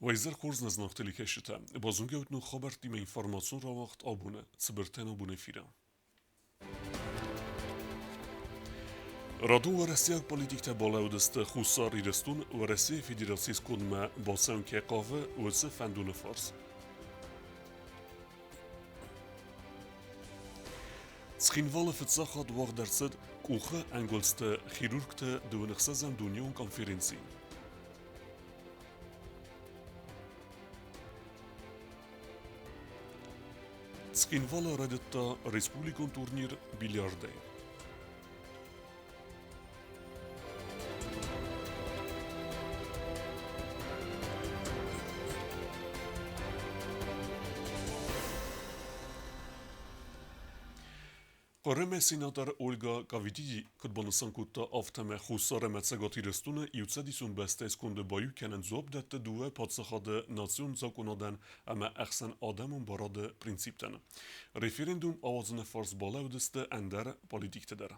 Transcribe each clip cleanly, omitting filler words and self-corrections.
Уӕ хорз нӕ зынаргъ телекӕсджытӕ! Базонгӕ ут ног хабӕрттимӕ информацион рауагъд абоны цыбыртӕн абон эфиры. Радон уӕрӕсейаг политиктӕ балӕудысты Хуссар Ирыстон Уӕрӕсейы Федерацийы скондмӕ бацӕуын кӕй хъавы, уыцы фӕндоны фарс. Цхинвалы фыццаг хатт уагъд ӕрцыд къухы ӕнгуылдзты хирургты дыууын ӕхсӕзӕм дунеон конференци. Цхинвалы райдыдта республикон турнир бильярдӕй. Хъырымы сенатор Ольга Кавитиди куыд банысан кодта, афтӕмӕй Хуссар ӕмӕ Цӕгат Ирыстоны иуцӕдисон бӕстӕйы сконды баиу кӕнын дзуапп дӕтты дыууӕ паддзахады национ закъонадӕн ӕмӕ ӕхсӕнадӕмон барады принциптӕн. Референдум ауадзыны фарс балӕудысты ӕндӕр политиктӕ дӕр.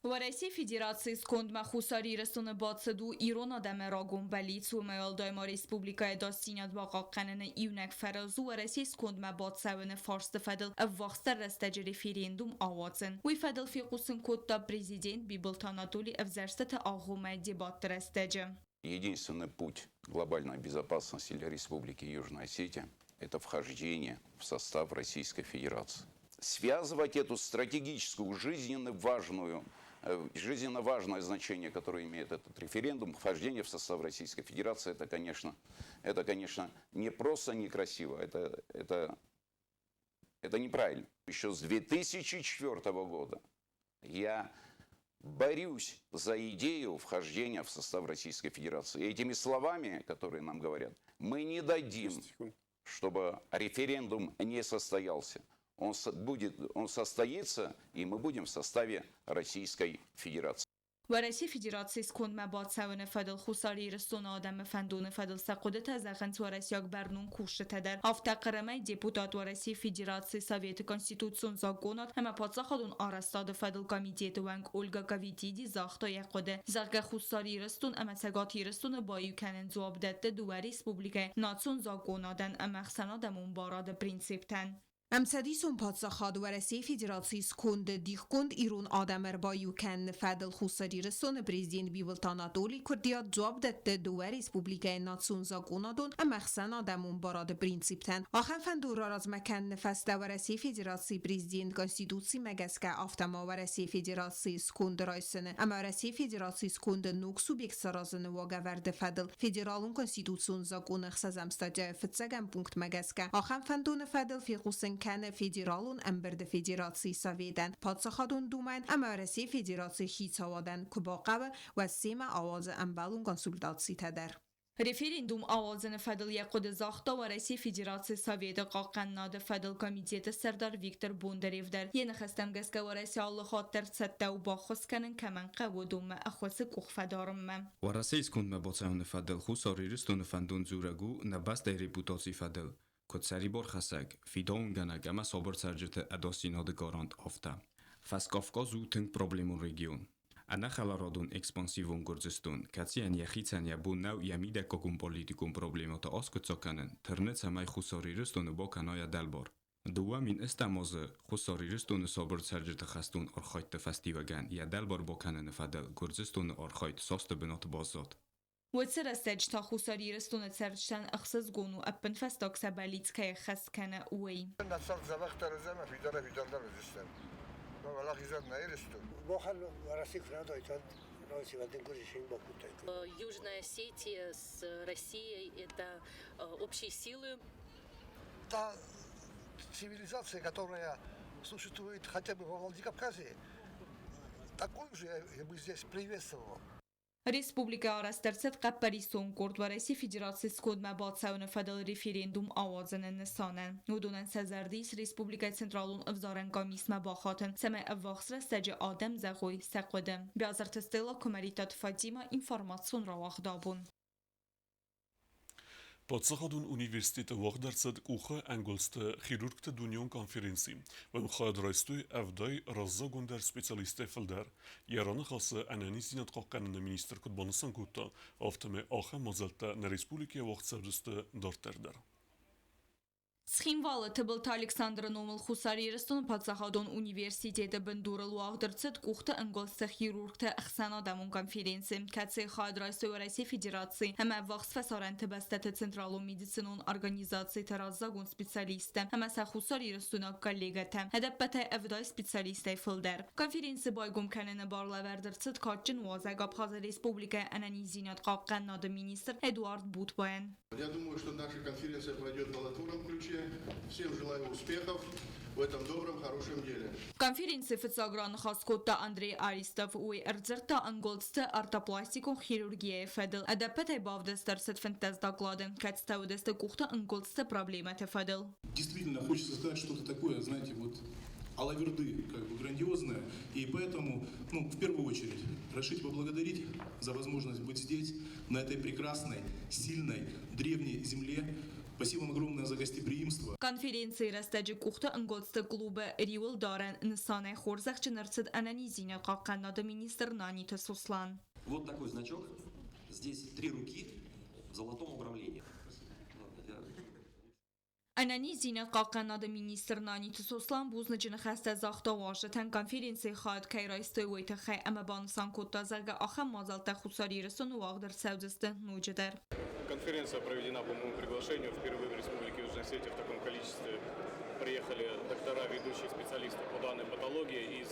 Уӕрӕсейы Федерацийы скондмӕ Хуссар Ирыстоны бацыд у ирон адӕмы рагон бӕллиц, уымӕй уӕлдай ма республикӕйы ӕдасдзинад бахъахъхъӕныны иунӕг фӕрӕз у Уӕрӕсейы скондмӕ бацӕуыны фарсты фӕдыл ӕввахсдӕр рӕстӕджы референдум ауадзын. Уый фӕдыл фехъусын кодта президент Бибылты Анатоли ӕвзӕрстыты агъоммӕ дебатты рӕстӕджы. Единственный путь глобальной безопасности для Республики Южная Осетия – это вхождение в состав Российской Федерации. Связывать эту стратегическую, жизненно важное значение, которое имеет этот референдум, вхождение в состав Российской Федерации, это, конечно, не просто некрасиво, это неправильно. Еще с 2004 года я борюсь за идею вхождения в состав Российской Федерации. И этими словами, которые нам говорят, мы не дадим, чтобы референдум не состоялся. Он состоится, и мы будем в составе Российской Федерации. Уӕрӕсейы Федерацийы скондмӕ бацӕуыны фӕдыл Хуссар Ирыстоны адӕмы фӕндоны фӕдыл сӕ хъуыдытӕ зӕгъынц уӕрӕсейаг бӕрнон кусджытӕ дӕр. Афтӕ Хъырымӕй депутат Уӕрӕсейы Федерацийы Советы Конституцион закъонад ӕмӕ паддзахадон арӕзтады фӕдыл комитеты уӕнг Ольга Кавитиди загъта йӕ хъуыды, зӕгъгӕ, Хуссар Ирыстон ӕмӕ Цӕгат Ирыстоны баиу кӕнын дзуапп дӕтты дыууӕ республикӕйы национ закъонадӕн ӕмӕ ӕхсӕнадӕмон барады принциптӕн. Ӕмцӕдисон паддзахад Уӕрӕсейы Федерацийы сконды дихгонд ирон адӕм ӕрбаиу кӕныны фӕдыл Хуссар Ирыстоны президент Бибылты Анатоли куырдиат дзуапп дӕтты дыууӕ республикӕйы национ закъонадон ӕмӕ ӕхсӕнадӕмон барады принциптӕн. Ахӕм фӕндон раразмӕ кӕныны фӕстӕ Уӕрӕсейы Федерацийы президент Конституцимӕ гӕсгӕ, афтӕ ма Уӕрӕсейы Федерацийы сконды райсыны ӕмӕ Уӕрӕсейы Федерацийы сконды ног субъект саразыны уагӕвӕрды фӕдыл Федералон конституцион закъоны ӕхсӕзӕм статьяйы фыццӕгӕм пунктмӕ гӕсгӕ ахӕм фӕндоны фӕдыл фехъусын кӕны Федералон ӕмбырды Федерацийы Советӕн, Паддзахадон Думӕн ӕмӕ Уӕрӕсейы Федерацийы хицауадӕн, куы бахъӕуы, уӕд семӕ ауадзы ӕмбӕлон консультацитӕ дӕр. Референдум ауадзыны фӕдыл йӕ хъуыды загъта Уӕрӕсейы Федерацийы Советы хъахъхъӕнынады фӕдыл комитеты сӕрдар Виктор Бондарев дӕр. Йӕ ныхӕстӕм гӕсгӕ Уӕрӕсе алы хатт дӕр цӕттӕ у баххуыс кӕнын кӕмӕн хъӕуы, уыдонмӕ ӕххуысы къух фӕдарынмӕ. Уӕрӕсейы скондмӕ бацӕуыны фӕдыл Хуссар Ирыстоны фӕндон дзурӕг у нӕ бӕстӕйы репутацийы фӕдыл, куыд сӕрибархӕссӕг, фидауынгӕнӕг ӕмӕ сабыр цӕрджыты ӕдасдзинады гарант, афтӕ. Фӕскавказ у тынг проблемон регион. Ӕнӕхӕларадон экспансивон Гуырдзыстон, кӕцыйӕн йӕхицӕн йӕ бон нӕу йӕ мидӕггагон политикон проблемӕтӕ аскъуыддзаг кӕнын, тырны, цӕмӕй Хуссар Ирыстоны бакӕна йӕ дӕлбар. 2008 азы Хуссар Ирыстоны сабыр цӕрджыты хӕстон архайдты фӕстиуӕгӕн йӕ дӕлбар бакӕныны фӕдыл Гуырдзыстоны архайд састы бынаты баззад. Уыцы рӕстӕджы та Хуссар Ирыстоны цӕрджытӕн ӕхсызгон у, ӕппынфӕстаг сӕ бӕллиц кӕй ӕххӕст кӕны, уый. Нӕ цард дзӕбӕхдӕр уыдзӕн ӕмӕ фидарӕй-фидардӕр уыдзыстӕм. Уӕлахизӕн нӕ Ирыстон. Махӕн Уӕрӕсе куы радайта, Южная Осетия с Россией – это общие силы. Та цивилизация, которая существует хотя бы во Владикавказе, такую же я бы здесь приветствовал. Республикӕ арӕзт ӕрцыд хъӕппӕрисон къорд Уӕрӕсейы Федерацийы скондмӕ бацӕуыны фӕдыл референдум ауадзыны нысанӕн. Уыдонӕн сӕ зӕрды ис республикӕйы Централон ӕвзарӕн къамисмӕ бахатын, цӕмӕй ӕввахс рӕстӕджы адӕм зӕгъой сӕ хъуыды. Биазырты Стелла, Куымӕридтаты Фатимӕ, информацион рауагъд абон. Паддзахадон университеты уагъд ӕрцыд къухы ӕнгуылдзты хирургты дунеон конференци. Уым хайад райстой 70 раззагондӕр специалисттӕй фылдӕр. Йӕ раныхасы ӕнӕниздзинад хъахъхъӕныны министр куыд банысан кодта, афтӕмӕй ахӕм мадзӕлттӕ нӕ республикӕйы уагъд цӕудзысты дарддӕр дӕр. Цхинвалы Тыбылты Александры номыл Хуссар Ирыстоны паддзахадон университеты бындурыл уагъд ӕрцыд къухты ӕнгуылдзты хирургты ӕхсӕнадӕмон конференци, кӕцыйы хайад райстой Уӕрӕсейы Федераци ӕмӕ ӕввахс фӕсарӕнты бӕстӕты централон медицинон организациты раззагон специалисттӕ ӕмӕ сӕ хуссарирыстойнаг коллегӕтӕ, ӕдӕппӕтӕй 70 специалистӕй фылдӕр. Конференци байгом кӕныны бар лӕвӕрд ӕрцыд кадджын уазӕг Абхазы Республикӕйы ӕнӕниздзинад хъахъхъӕнынады министр Эдуард Бутбайӕн. Я думаю, что наша конференция пройдет в плодотворном ключе. Всем желаю успехов в этом добром, хорошем деле. Конференцийы фыццаг раныхас кодта Андрей Аристов. Уый ӕрдзырдта ӕнгуылдзты ортопластикон хирургияйы фӕдыл. Ӕдӕппӕтӕй бавдыст ӕрцыд 15 доклады, кӕцытӕ уыдысты къухты ӕнгуылдзты проблемӕты фӕдыл. Действительно хочется сказать что-то такое, знаете, вот алаверды как бы грандиозное. И поэтому, ну, в первую очередь, разрешите поблагодарить за возможность быть здесь, на этой прекрасной, сильной, древней земле. Спасибо вам огромное за гостеприимство. Конференцийы рӕстӕджы къухты ӕнгуылдзты клубы риуылдарӕн нысанӕй хорзӕхджын ӕрцыд ӕнӕниздзинад хъахъхъӕнынады министр Наниты Сослан. Вот такой значок. Здесь три руки в золотом обрамлении. Ӕнӕниздзинад хъахъхъӕнынады министр Наниты Сослан бузныджы ныхӕстӕ загъта уазджытӕн конференцийы хайад кӕй райстой, уый тыххӕй ӕмӕ банысан кодта, зӕгъгӕ, ахӕм мадзӕлттӕ Хуссар Ирыстоны уагъд ӕрцӕудзысты ноджыдӕр. Конференция проведена по моему приглашению. Впервые в Республике Южная Осетия в таком количестве приехали доктора, ведущие специалисты по данной патологии из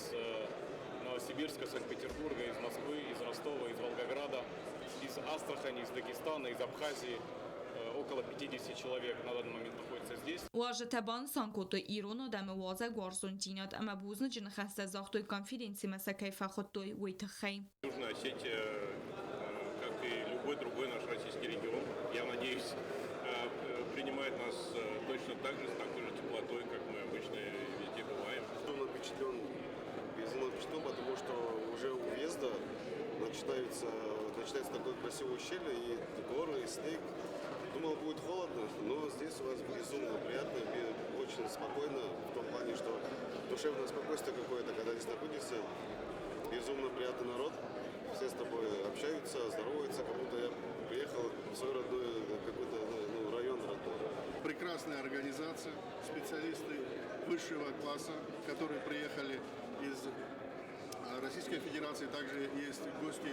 Новосибирска, Санкт-Петербурга, из Москвы, из Ростова, из Волгограда, из Астрахани, из Дагестана, из Абхазии. Около 50 человек на данный момент находится здесь. Уазджытӕ банысан кодтой ирон адӕмы уазӕгуарзондзинад ӕмӕ бузныджы ныхӕстӕ загътой конференцимӕ сӕ кӕй фӕхуыдтой, уый тыххӕй. Южная Осетия, как и любой другой наш российский регион, я надеюсь, принимает нас точно так же, с такой же теплотой, как мы обычно везде бываем. Безумно впечатлен, безумно впечатлен, потому что уже у въезда начинается такое красивое ущелье, и горы, и снег. Думал, будет холодно, но здесь у вас безумно приятно, очень спокойно, в том плане, что душевное спокойствие какое-то, когда здесь находишься. Безумно приятный народ, все с тобой общаются, здороваются, как будто я приехал в свой родной какой-то, ну, район родной. Прекрасная организация, специалисты высшего класса, которые приехали из Российской Федерации, также есть гости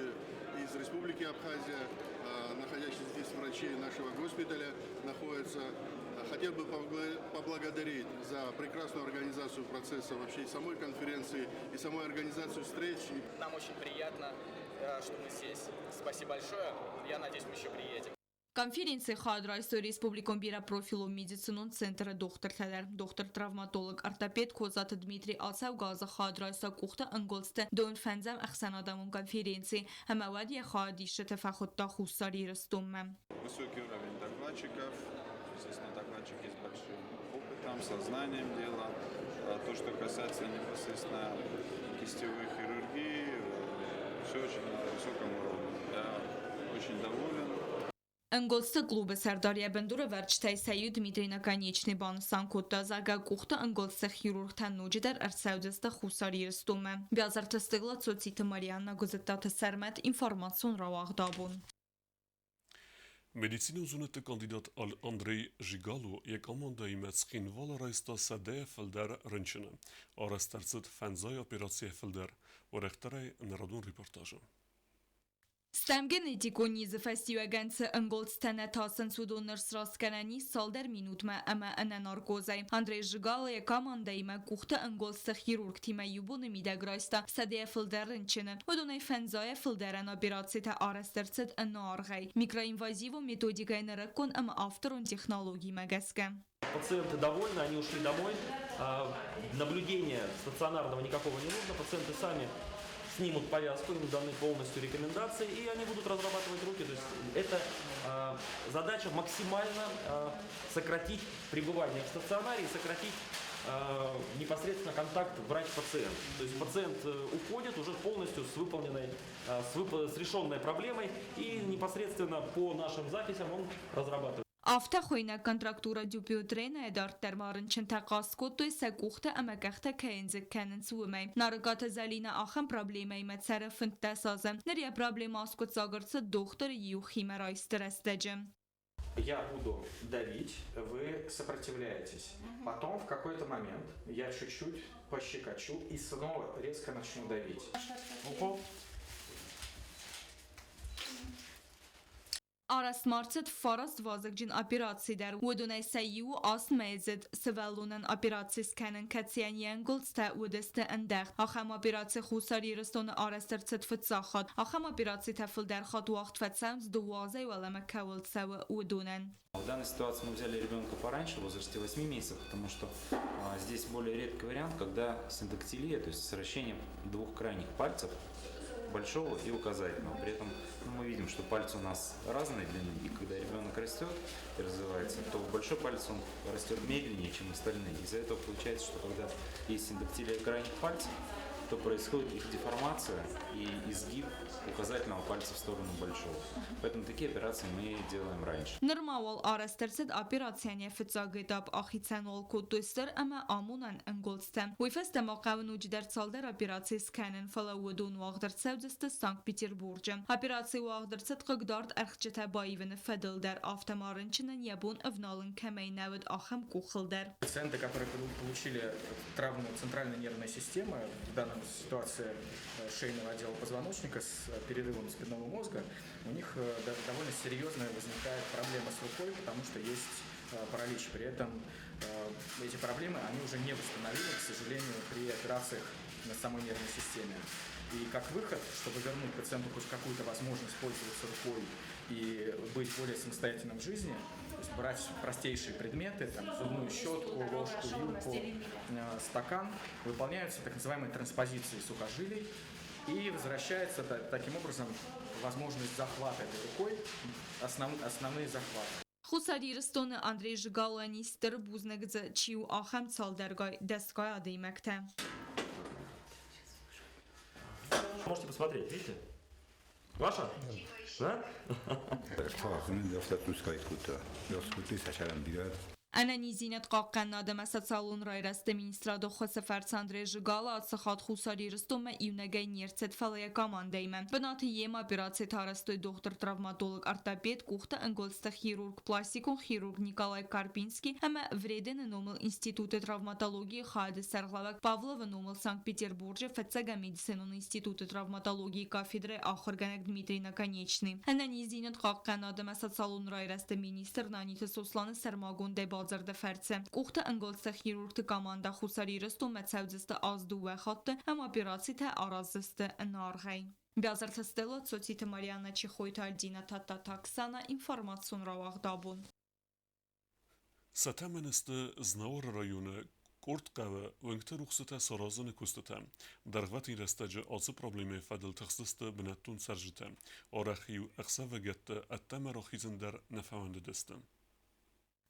из Республики Абхазия, находящиеся здесь врачи нашего госпиталя находятся. Хотел бы поблагодарить за прекрасную организацию процесса вообще и самой конференции, и самой организацию встреч. Нам очень приятно, что мы здесь. Спасибо большое. Я надеюсь, мы еще приедем. Конференцийы хайад райстой Республикон бирӕпрофилон медицинон центры дохтыртӕ дӕр. Дохтыр-травматолог, ортопед Козаты Дмитрий ацӕугӕ азы хайад райста къухты ӕнгуылдзты дыууын фӕндзӕм ӕхсӕнадӕмон конференцийы ӕмӕ уӕд йӕ хайадисджыты фӕхуыдта Хуссар Ирыстонмӕ. Высокий уровень докладчиков, естественно, докладчики с большим опытом, со знанием дела. То, что касается непосредственно кистевой хирургии, все очень на высоком уровне. Я очень доволен. Ӕнгуылдзты клубы сӕрдар йӕ бындурӕвӕрджытӕй сӕ иу Дмитрий Наконечный банысан кодта, зӕгъгӕ, къухты ӕнгуылдзты хирургтӕ ноджыдӕр ӕрцӕудзысты Хуссар Ирыстонмӕ. Биазырты Стелла, Цоциты Марианна, Гуызыттаты Сӕрмӕт, информацион рауагъд абон. Медицинон зонӕдты кандидат Андрей Жигало йӕ командӕимӕ Цхинвалы райста 100-йӕ фылдӕр рынчыны. Арӕзт ӕрцыд фӕндзай операцийӕ фылдӕр. Уӕрӕхдӕрӕй нӕ радон репортажы. Стӕм генетикон низы фӕстиуӕгӕн цы ӕнгуылдзтӕ нӕ тасынц, уыдон ныр срастгӕнӕн ис цалдӕр минутмӕ ӕмӕ ӕнӕ наркозӕй. Андрей Жигало йӕ командӕимӕ къухты ӕнгуылдзты хирургтимӕ иу боны мидӕг райста 100-йӕ фылдӕр рынчыны. Уыдонӕй фӕндзайӕ фылдӕрӕн операцитӕ арӕзт ӕрцыд ӕнӕаргъӕй. Микроинвазивон методикӕйы нырыккон ӕмӕ авторон технологимӕ гӕсгӕ. Пациенты довольны, они ушли домой. Наблюдения стационарного никакого не нужно. Пациенты сами снимут повязку, им даны полностью рекомендации, и они будут разрабатывать руки. То есть это задача максимально сократить пребывание в стационаре и сократить непосредственно контакт врач-пациент. То есть пациент уходит уже полностью с выполненной, с решенной проблемой, и непосредственно по нашим записям он разрабатывает. Афтӕ хуыйнӕг контрактура Дюпютренӕй дарддӕр ма рынчынтӕ хъаст кодтой сӕ къухтӕ ӕмӕ къӕхтӕ кӕй ӕндзыг кӕнынц, уымӕй. Нарыкъаты Зӕлинӕ ахӕм проблемӕимӕ цӕры 15 азы. Ныр йӕ проблемӕ аскъуыддзаг ӕрцыд дохтыры иу химӕрайсты рӕстӕджы. Я буду давить, вы сопротивляетесь. Потом в какой-то момент я чуть-чуть пощекочу и снова резко начну давить. Укол. Арӕзт ма рцыд фараст вазыгджын операци дӕр. Уыдонӕй сӕ иу аст мӕйдзыд сывӕллонӕн операци скӕнын, кӕцыйӕн йе нгуылдзтӕ уыдысты ӕндӕгъд. Ахӕм операци Хуссар Ирыстоны арӕзт ӕрцыд фыццаг хатт. Ахӕм операцитӕ фылдӕр хатт уагъд фӕцӕуынц дыууӕ азӕй уӕлӕмӕ кӕуыл цӕуы, уыдонӕн. В данной ситуации мы взяли ребенка пораньше, в возрасте 8 месяцев, потому что здесь более редкий вариант, когда синдактилия, то есть сращение двух крайних пальцев, большого и указательного. При этом, ну, мы видим, что пальцы у нас разной длины, и когда ребенок растет и развивается, то большой палец он растет медленнее, чем остальные. Из-за этого получается, что когда есть синдактилия крайних пальцев, то происходит их деформация и изгиб указательного пальца в сторону большого. Поэтому такие операции мы делаем раньше. Нырма уал арӕзт ӕрцыд операцийӕн йӕ фыццаг этап, ахицӕн уал кодтой стыр ӕмӕ амонӕн ӕнгуылдзтӕ. Уый фӕстӕ ма хъӕуы ноджыдӕр цалдӕр операцийы скӕнын, фӕлӕ уыдон уагъд ӕрцӕудзысты Санкт-Петербурджы. Операци уагъд ӕрцыд хъыгдард ӕрхджытӕ баивыны фӕдыл дӕр, афтӕ ма рынчынӕн йӕ бон ӕвналын кӕмӕй нӕ уыд, ахӕм къухыл дӕр. Пациенты, которые получили травму центральной нервной системы, в данной ситуации шейного отдела позвоночника с перерывом спинного мозга, у них довольно серьезная возникает проблема с рукой, потому что есть паралич. При этом эти проблемы, они уже не восстановимы, к сожалению, при операциях на самой нервной системе. И как выход, чтобы вернуть пациенту хоть какую-то возможность пользоваться рукой и быть более самостоятельным в жизни, то есть брать простейшие предметы, там, зубную щетку, ложку, вилку, стакан, выполняются так называемые транспозиции сухожилий, и возвращается таким образом возможность захвата этой рукой, основные захваты. Хуссар Ирыстоны Андрей Жигалойӕн ис стыр бузныг дзы, чи у ахӕм цалдӕргай, дӕсгай адӕймӕгтӕ. Можете посмотреть, видите? Ваша? Да? Ӕнӕниздзинад хъахъхъӕнынад ӕмӕ социалон райрӕзты министрады ӕххуысы фӕрцы Андрей Жигало ацы хатт Хуссар Ирыстонмӕ иунӕгӕй не рцыд, фӕлӕ йӕ командӕимӕ. Бынаты йемӕ операциты арӕзтой дохтыр-травматолог-ортопед, къухты ӕнгуылдзты хирург, пластикон хирург Николай Карпинский ӕмӕ Вредены номыл институты травматологийы хайады сӕргълӕууӕг Павловы номыл Санкт-Петербурджы фыццӕгӕм медицинон институты травматологийы кафедрӕйы ахуыргӕнӕг Дмитрий Наконечный. Ӕнӕниздзинад хъахъхъӕнынад ӕмӕ социалон райрӕзты министр Наниты Сосланы сӕрмагондӕй бадзырды фӕрцы къухты ӕнгуылдзты хирургты командӕ Хуссар Ирыстонмӕ цӕудзысты аз дыууӕ хатты ӕмӕ операцитӕ араздзысты ӕнӕаргъӕй. Бязырты Стелла, Цоциты Марианна, Чехойты Альдина, Тадтаты Оксана, информацион рауагъд абон. Сӕ тӕмӕны сты Знауыры районы къорд хъӕуы уынгты рухсытӕ саразыны куыстытӕ. Дӕргъвӕтин рӕстӕджы ацы проблемӕйы фӕдыл тыхстысты бынӕттон цӕрджытӕ. Арӕх-иу ӕхсӕвыгӕтты ӕддӕмӕ рахизын дӕр нӕ фӕуӕндыдысты.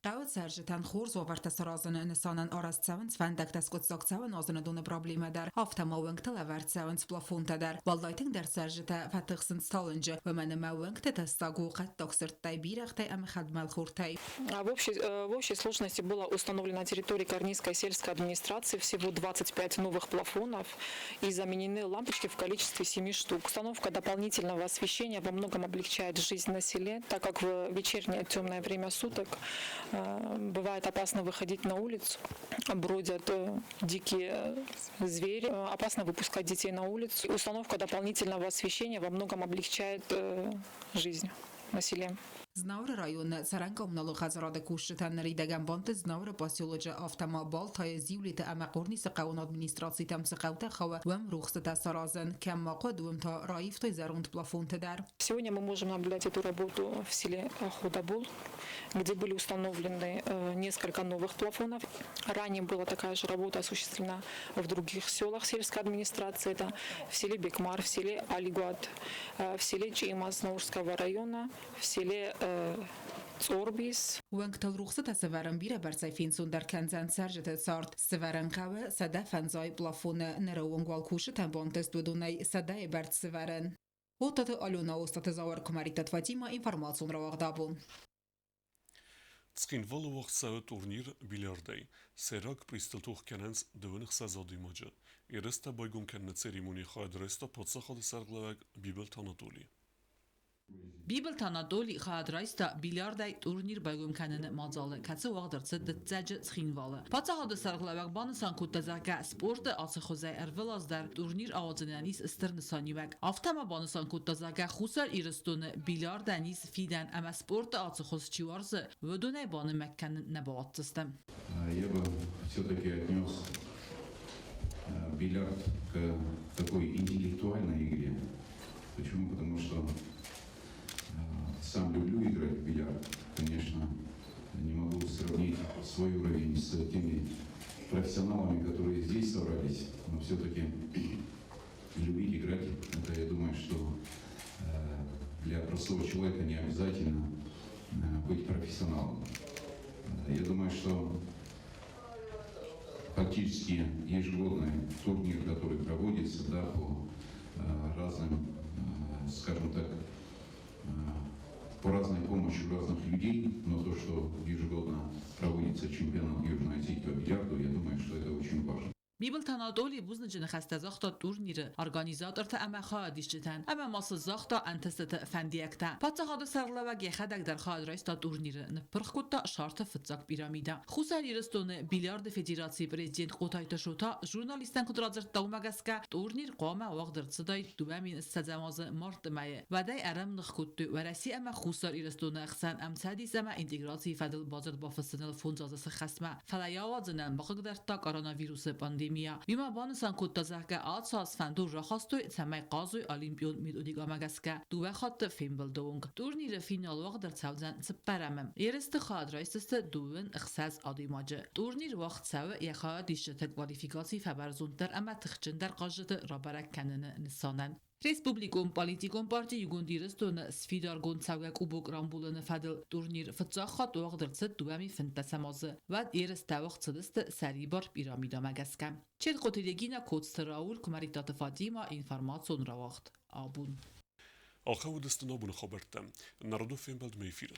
Хъӕуы цӕрджытӕн хорз уавӕртӕ саразыны нысанӕн арӕзт цӕуынц фӕндӕгтӕ скъуыддзаг цӕуы нуазыны доны проблемӕ дӕр, афтӕ ма уынгты лӕвӕрд цӕуынц плафонтӕ дӕр. Уӕлдай тынгдӕр цӕрджытӕ фӕтыхсынц талынджы, уымӕн ӕмӕ уынгты тӕссаг у хъӕддаг сырдтӕй, бирӕгътӕй ӕмӕ хӕдмӕлхортӕй. В общей сложности было установлено на территории Карнийской сельской администрации всего 25 новых плафонов и заменены лампочки в количестве 7 штук. Установка дополнительного освещения во многом облегчает жизнь на селе, так как в вечернее темное время суток бывает опасно выходить на улицу, бродят дикие звери, опасно выпускать детей на улицу. Установка дополнительного освещения во многом облегчает жизнь на селе. Знауыры районы цӕрӕн-коммуналон хӕдзарады кусджытӕн ныридӕгӕн бантыст Знауыры поселочы, афтӕ ма Балтайы, Зиулеты ӕмӕ Хъорнисы хъӕуон администрацитӕм цы хъӕутӕ хауы, уым рухсытӕ саразын. Кӕм ма хъуыд, уым та раивтой зӕронд плафонты дӕр. Сегодня мы можем наблюдать эту работу в селе Худабул, где были установлены несколько новых плафонов. Ранее была такая же работа осуществлена в других селах сельской администрации. Это в селе Бекмар, в селе Алигуат, в селе Чеймаз Наурского района, в селе Цорбис. Уӕнгтыл рухсытӕ сӕвӕрын бирӕбӕрцӕй фенцондӕр кӕндзӕн цӕрджыты цард. Сӕвӕрын хъӕуы 150 плафоны. Ныры онг уал кусджытӕн бантыст уыдонӕй 100-йы бӕрц сӕвӕрын. Оттаты Алена, Остаты Зауыр, Куымӕридтаты Фатимӕ, информацион рауагъд абон. Цхинвалы уагъд цӕуы турнир бильярдӕй. Сӕйраг призтыл тох кӕнынц 66 адӕймаджы. Ерыстӕ байгом кӕныны церемонийы хайад райста паддзахады сӕргълӕууӕг Бибылты Анатоли. Бибылты Анатоли хайад райста бильярдӕй турнир байгом кӕныны мадзалы, кӕцы уагъд ӕрцыд дыццӕджы Цхинвалы. Паддзахады сӕргълӕууӕг банысан кодта, зӕгъгӕ, спорты ацы хуызӕй ӕрвылаз дӕр турнир ауадзынӕн ис стыр нысаниуӕг. Афтӕ ма банысан кодта, зӕгъгӕ, Хуссар Ирыстоны бильярдӕн ис фидӕн ӕмӕ спорты ацы хуыз чи уарзы, уыдонӕй банымӕг кӕнын нӕ бауадздзысты. Я бы все-таки отнес бильярд к такой интеллектуальной игре. Почему? Потому что сам люблю играть в бильярд. Конечно, не могу сравнить свой уровень с теми профессионалами, которые здесь собрались, но все-таки любить играть, это, я думаю, что для простого человека не обязательно быть профессионалом. Я думаю, что фактически ежегодный турнир, который проводится, да, по разным, скажем так, по разной помощи разных людей, но то, что ежегодно проводится чемпионат Южной Осетии по бильярду, я думаю, что это очень важно. Бибылты Анатоли бузныджы ныхӕстӕ загъта турниры организатортӕ ӕмӕ хайадисджытӕн ӕмӕ ма цы загъта ӕнтыстыты фӕндиӕгтӕ. Паддзахады сӕргълӕууӕг йӕхӕдӕг дӕр хайад райста турниры, ныппырх кодта шарты фыццаг пирамидӕ. Хуссар Ирыстоны бильярды федерацийы президент Хъотайты Шота журналисттӕн куыд радзырдта, уымӕ гӕсгӕ турнир хъуамӕ уагъд ӕрцыдаид 2020 азы марты мӕйы. Уӕдӕй ӕрӕмных кодтой Уӕрӕсе ӕмӕ Хуссар Ирыстоны ӕхсӕн ӕмцӕдис ӕмӕ интеграцийы фӕдыл бадзырд бафыссыныл 5 азы сыххӕстмӕ. Фӕлӕ йӕ ауадзынӕн бахъыгдардта коронавирусы пандемия. Уый ма банысан кодта, зӕгъгӕ, ацы аз фӕндон рахастой, цӕмӕй хъазой олимпион методикӕмӕ гӕсгӕ дыууӕ хатты фембӕлды онг. Турниры финал уагъд ӕрцӕудзӕн цыппӕрӕмы. Ерысты хайад райсдзысты 26 адӕймаджы. Турнир уагъд цӕуы йӕ хайадисджыты квалификаци фӕбӕрзонддӕр ӕмӕ тыхджындӕр хъазджыты рабӕрӕг кӕныны нысанӕн. Республикон политикон парти Иугонд Ирыстоны сфидаргонд цӕугӕ къубок рамбулыны фӕдыл турнир фыццаг хатт уагъд ӕрцыд 2015 азы. Уӕд ерыстӕ уагъд цыдысты сӕрибар пирамидӕмӕ гӕсгӕ. Челкъоты Регина, Коцты Рауль, Куымӕридтаты Фатима, информацион рауагъд. Абон. Ахӕм уыдысты нӕ абоны хабӕрттӕ. Народон фембӕлдмӕ эфиры.